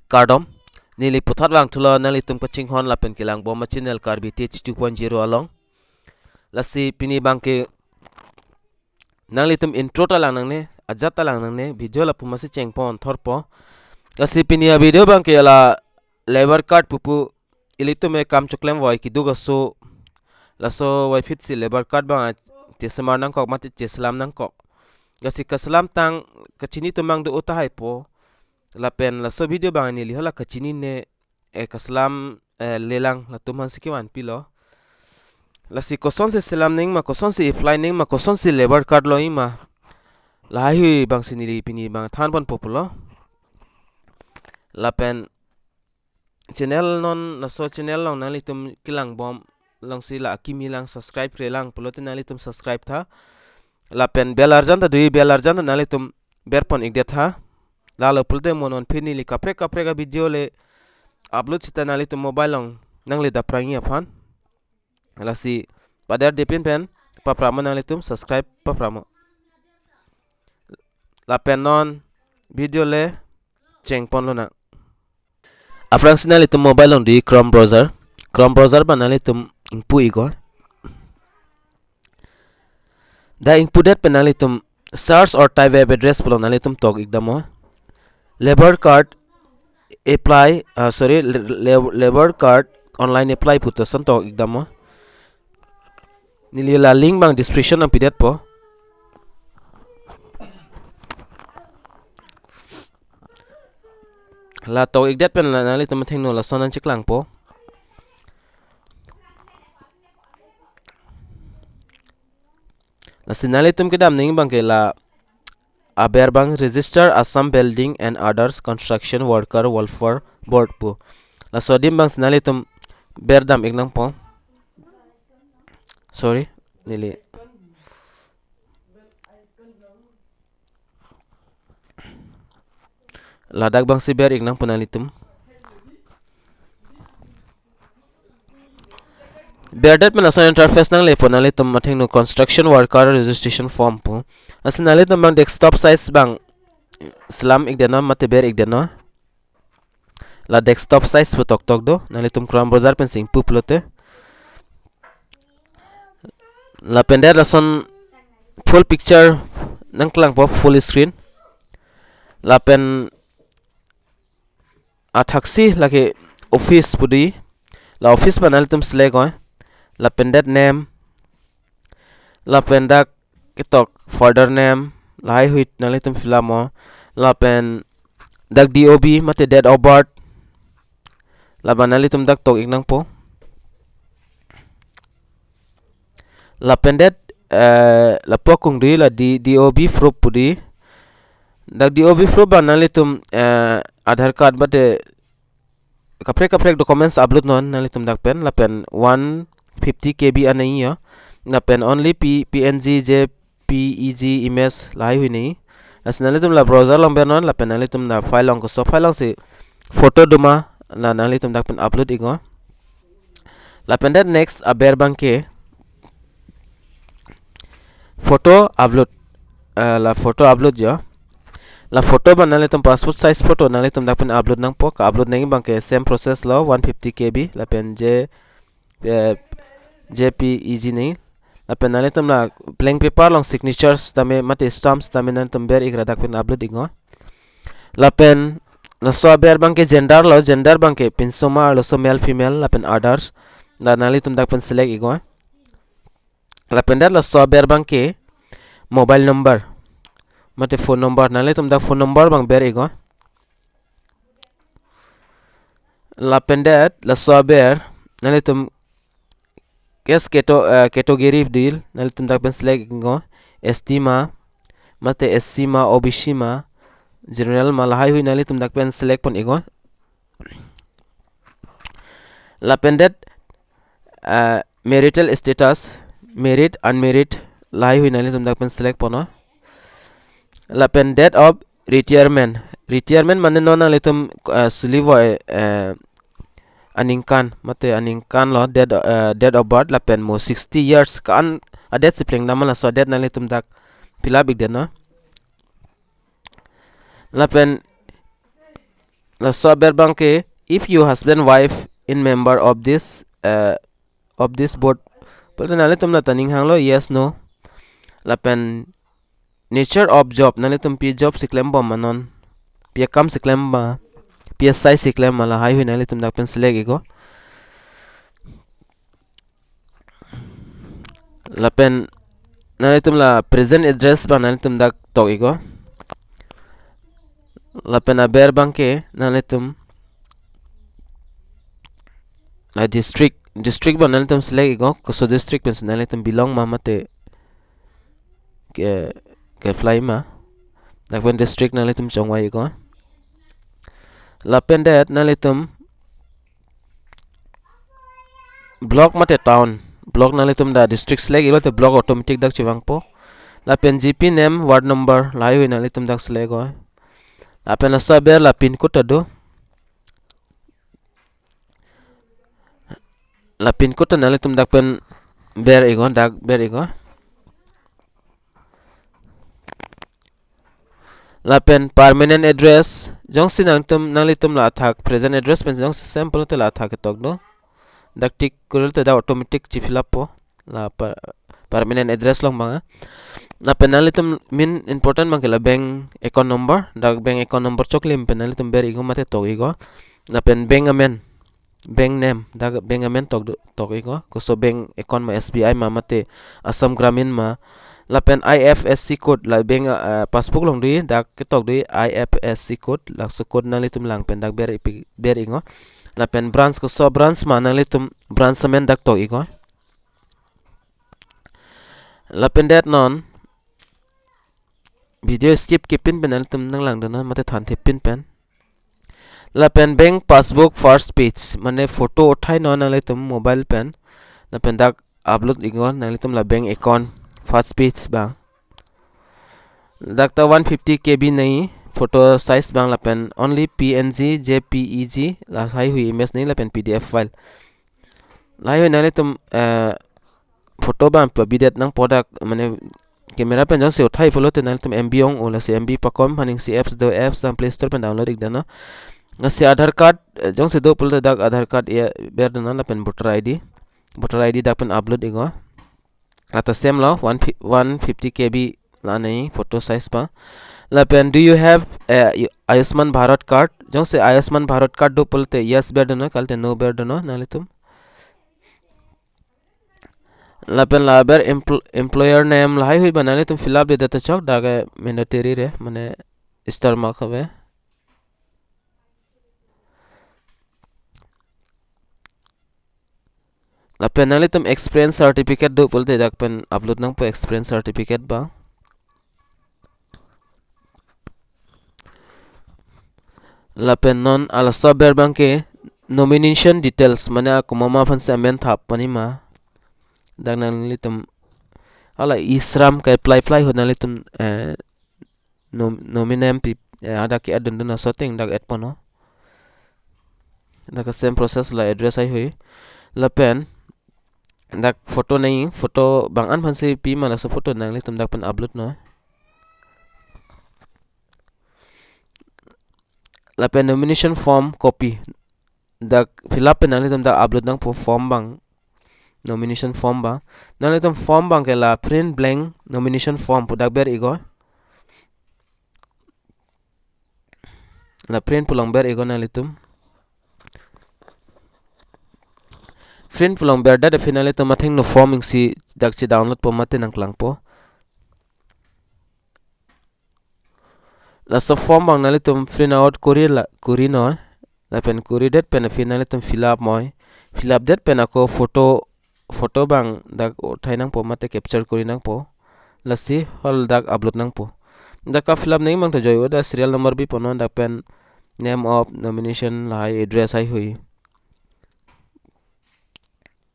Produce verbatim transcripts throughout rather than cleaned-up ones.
Kardom, neli puthot vangthulo nanglitum kachinghon lapen kelangbom a-channel Karbi Tech two point zero along. Lasi pini abangke nanglitum intro ta lang nangne, ajat ta lang nangne, video lapu masi chengpon thorpo. Lasi pini a-video abangke la labour card pupu ilitum ekam choklem voi keduk aso, laso voiphit si labour card abang chesemar nangkok mate cheselam nangkok. Lasi kaselam tang kachini atum abang do tahaipo. Lapen laso video abang neli hala kachinine, eh, kaselam, eh, lelang latum aphansi kevan pilo. Lasi kosonsi selam nangji ma, kosonsi apply nangji ma, kosonsi labour card longji ma, lahaihui abangsi neli pini abang thanponpo pulo. Lapen channel non laso channel along nanglitum kelangbom alongsi la akimi lang subscribe-re lang pulote nanglitum subscribe tha. Lapen bell arjan ta doji, bell arjan ta nanglitum berpon-ikdet tha. Lalo pulote mo non pini neli kaprek kaprek a-video le upload sita nanglitum mobile along nangle daprangji aphan. Lasi paderdepin pen papramo nanglitum, subscribe papramo. Lapen non video le chengponlonang. Aphrangsi nanglitum mobile along doji Chrome browser. Chrome browser abang nanglitum ingpu-iknon. Dak ingpudet pen nanglitum search or type web address pulo, nanglitum tok-ikdamnon. Labour card apply, ah, sorry, le-, le-, labour card online apply pu lason tok-ikdamnon. Neli la link abang description along pidetpo. La tok-ikdet pen la nanglitum athengno lason nangcheklangpo. Lasi nanglitum kedam nangji abangke la aber abang, Register Assam Building and Others Construction Worker Welfare Board pu. Laso adim abangsi nanglitum berdam-iknangpo. Sorry, neli. Ladak abangsi ber-iknangpo nanglitum. Berdet pen lason interface nanglepo, nanglitum athengno construction worker registration form pu. Lasi nanglitum abang desktop size abang selam-ikdetnon mate ber-ikdetnon. La desktop size pu toktok do, nanglitum Chrome browser pensi ingpu pulote. Lapen det lason full picture nangklangpo, full screen. Lapen athaksi lake office pu doji. La office abang nanglitum select-iknon. Lapen det name. Lapen dak ketok father name, lahaihui nanglitum fill upnon. Lapen dak D O B mate date of birth. Labang nanglitum dak tok-iknangpo. Lapen det, eh, lapu akung doji la D-, D O B proof pu doji. Dak D O B proof abang nanglitum, eh, Aadhaar card mate kaprek kaprek documents upload-iknon nanglitum dak pen, lapen one fifty K B an nangji ho. Lapen only P-, P N G, J P E G image lahaihui nangji. Lasi nanglitum la browser along bernon, lapen nanglitum la file along, koso file alongsi photo doma, la nanglitum dak pen upload-iknon. Lapen det next aber abangke photo upload. Eh, la photo upload jo. La photo abang nanglitum passport size photo nanglitum dak pen upload nangpo, ka-upload nangji abangke same process lo, one fifty K B, lapen J, eh, J P E G nangji. Lapen nanglitum la blank paper along signatures tame mate stamps tame nanglitum ber-ik ra dak pen upload-iknon. Lapen laso aber abangke gender lo, gender abangke pinso ma arloso male female lapen others. La nanglitum dak pen select-iknon. Lapen det laso aber abangke mobile number mate phone number, nanglitum dak phone number abang ber-iknon. Lapen det laso aber nanglitum caste cato-, eh, category doji, nanglitum dak pen select-iknon, S T ma, mate S C ma, O B C ma, general ma, lahaihui nanglitum dak pen select pon-iknon. Lapen det, eh, marital status, married, unmarried, lahaihui nanglitum dak pen select ponnon. Lapen date of retirement. Retirement mane non nanglitum, eh, suli voi, eh, aningkan, mate aningkan lo, date, eh, date of birth, lapen mo sixty years ko-an a-date si plengdam ma, laso a-date nanglitum dak fill up-ikdetnon. Lapen Laso aber abangke, if you husband wife in member of this, uh, of this board, pulote nanglitum la ta ning hanglo, yes, no. Lapen nature of job, nanglitum pi job si klembom ma non, pi akam si klem ma, pi asai si klem ma, lahai hui nanglitum dak pen select iknon. Lapen nanglitum la present address abang nanglitum dak tok iknon. Lapen aber abangke nanglitum la district, district abang nanglitum select iknon, koso district pensi nanglitum belong ma mate ke, ke-apply ma. Dak pen district nanglitum chongvai iknon. Lapen det nanglitum block mate town, block nanglitum dak district select iknon te block automatic dak chevangpo. Lapen G P name, ward number, lahai hui nanglitum dak select iknon. Lapen laso aber la pin code ta do. La pin code ta nanglitum dak pen ber iknon, dak ber iknon. Lapen permanent address, jongsi nangtum, nanglitum la athak present address pen jongsi same pulote la athak ketok do. Dak tick kuril te dak automatic chi-fill up po. La per-, permanent address along abang, eh. Lapen nanglitum main important abangke la bank account number, dak bank account number choklim pen nanglitum ber iknon mate tok iknon. Lapen bank amen, bank name, dak bank amen tok do, tok iknon. Koso bank account ma, S B I ma mate Assam Gramin ma. Lapen I F S C code, la bank, eh, passbook along do, dak ketok do I F S C code, laso code nanglitum lang pen dak ber ipi, ber iknon. Lapen branch, koso branch ma nanglitum branch amen dak tok iknon. Lapen det non video skip kepin pen nanglitum nanglangdun non mate thanthepin pen. Lapen bank passbook first page, mane photo uthai non nanglitum mobile pen. Lapen dak upload iknon nanglitum la bank account first page abang. Dak ta one fifty K B nangji photo size abang, lapen only P N G, J P E G, lahai hui image nangji lapen P D F file. Lahai hui nanglitum, eh, photo abang pabidet nangpo dak, mane camera pen jongsi uthai pulote nanglitum M B ong-o, lasi M B pakom aning si apps do, apps abang Play Store pen download ikdun non. Lasi Aadhaar card, eh, jongsi do pulote dak Aadhaar card ya berdun non lapen voter I D. Voter I D dak pen upload iknon. La ta same lo, one fi-, one fifty K B la nangji photo size abang. Lapen do you have, eh, Ayushman Bharat card? Jongsi Ayushman Bharat card do pulote yes berdun non, kalite no berdun non nanglitum. Lapen la aber empl-, employer name lahai hui abang nanglitum fill up dedet ta chok, dak ke mandatory re, mane star mark ave. Lapen nanglitum experience certificate do pulote dak pen upload nangpo experience certificate abang. Lapen non laso aber abangke nomination details, mane akomat ma aphansi amen thap pani ma. Dak nanglitum hala e-Shram ke-apply-apply ahut nanglitum, eh, nom-, nomi name pi, eh, hadak ke-add dundun aso ateng dak add ponnon. Dak same process la address lahai hui. Lapen dak photo nangji, photo bang-an aphansi pi ma, laso photo nanglitum dak pen upload non. Lapen nomination form copy dak fill up pen nanglitum dak upload nangpo form abang, nomination form abang. Nanglitum form abangke la print blank nomination form pu dak ber iknon. La print pu along ber iknon nanglitum. Print pu along berdet aphi nanglitum athengno form isi dak chi-download po mate nangklangpo. Laso form abang nanglitum print out kori la, kori noi. Lapen koridet pen aphi nanglitum fill up moi. Fill up det pen ako photo, photo abang dak uthai nangpo mate capture kori nangpo. Lasi hol dak upload nangpo. Dak ka-fill up nangji abang ta joi-o, dak serial number bi ponnon, dak pen name of nomination lahai, address lahai hui.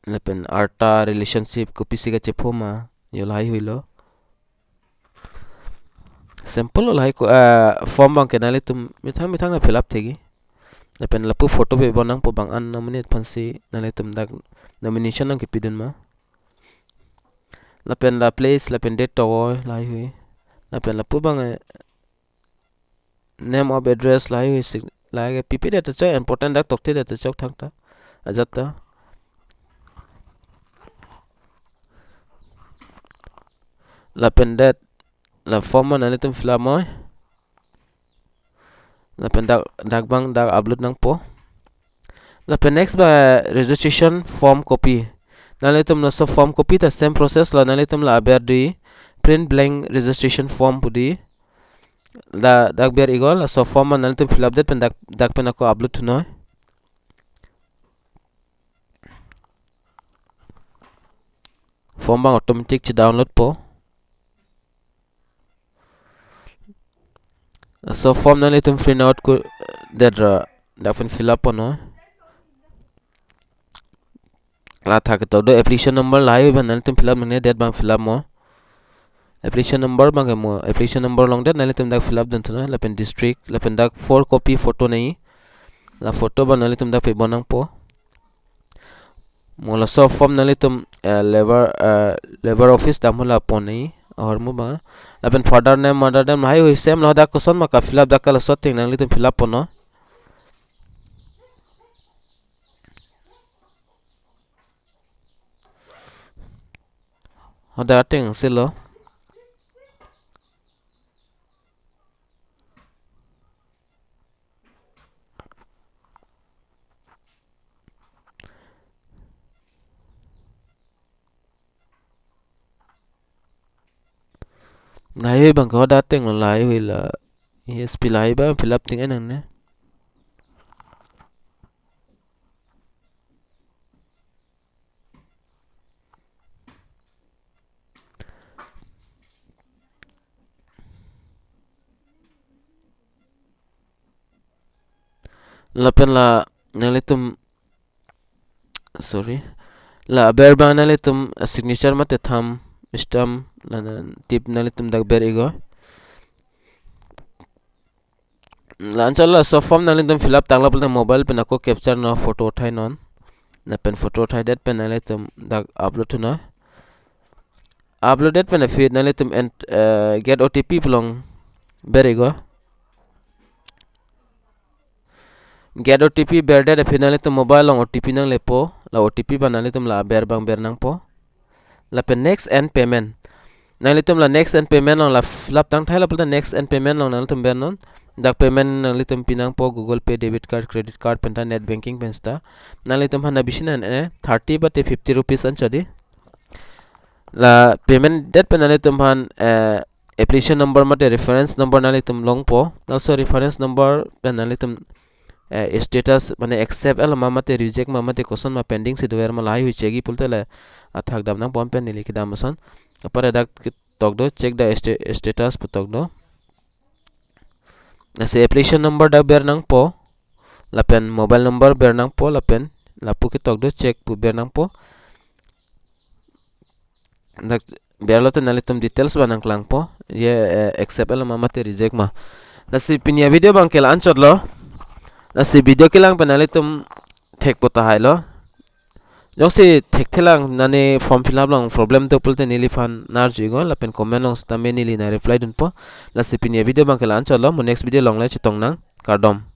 Lapen arta, relationship kopisi kachepho ma, jo lahai hui lo. Simple lo lahai ko, ah, form abangke nanglitum methang methang na fill up thekji. Lapen lapu photo pi bon nangpo bang-an nominate aphansi nanglitum dak nomination nangkepidun ma. Lapen la place, lapen date tok-oi lahai hui. Lapen lapu abang, eh, name of address lahai hui sig-, Lake pipedet ta chok, important dak tokthedet ta chok thangta. Ajat ta. Lapen det, la form nanglitum fill up noi. Lapen dak, dak abang dak upload nangpo. Lapen next ba registration form copy. Nanglitum laso form copy ta same process lo, nanglitum la aber dei, print blank registration form pu dei. La dak ber iknon, laso form nanglitum fill up det pen dak, dak pen ako upload thu noi. Form abang automatic che-download po. Laso form nanglitum print out ku-, det ra dak pen fill up po noi. La thak ketok do application number, lahai abang nanglitum fill up nangne, det abang fill up mo. Application number abang ke mo, application number longdet nanglitum dak fill up dun thu noi, lapen district, lapen dak four copy photo nangji. La photo abang nanglitum dak pebon nangpo. Mo laso form nanglitum, eh, labour, eh, labour office damhula pon nangji, ahormu abang. Lapen father name, mother name, lahai hui same lo, dak koson ma ka fill up dak ka, laso ateng nanglitum fill up po noi. Hadak ateng si lo. Lahai abang ke hadak ateng lo, lahai hui la. E S P lahai abang fill up ting enang ne. Lapen la nanglitum, sorry, la aber abang nanglitum signature mate thumb, stamp, la tip nanglitum dak ber iknon. La-anchot laso form nanglitum fill up tanglo pulote mobile pen ako capture non, photo uthai non. Lapen photo uthai det pen nanglitum dak upload thu noi. Upload det pen aphi nanglitum en-, eh, get O T P pu along ber iknon. Get O T P berdet aphi nanglitum mobile along O T P nanglepo, la O T P abang nanglitum la aber abang ber nangpo. Lapen next and payment. Nanglitum la next and payment along la fill up tangthailo pulote next and payment along nanglitum ber non. Dak payment nanglitum pi nangpo Google Pay, debit card, credit card penta net banking pen seta. Nanglitum aphan abisi nang-e thirty mate fifty rupees anchot dei. La payment det pen nanglitum aphan, eh, application number mate reference number nanglitum longpo. Laso reference number pen nanglitum, eh, status mane accept lo ma mate reject ma mate koson ma pending si dover ma, lahai hui chekji pulote la athak dam nangpo, pen neli kedam ason. Apar dak ketok do check the sta-, status pu tok do. Lasi application number dak ber nangpo. Lapen mobile number ber nangpo, lapen lapu ketok do check pu ber nangpo. Dak berlo te nanglitum details abang nangklangpo. Ye, eh, accept lo ma mate reject ma. Lasi pini avideo abang ke la-anchot lo. Lasi video kelang pen nanglitum thekpo tahai lo. Jongsi thekthelang, nani form fill up along problem do pulote neliphan nar-arju iknon, lapen comment along sitame neli nang reply dunpo. Lasi pini avideo abang ke la-anchot lo, mo next video along le chetong nang, kardom.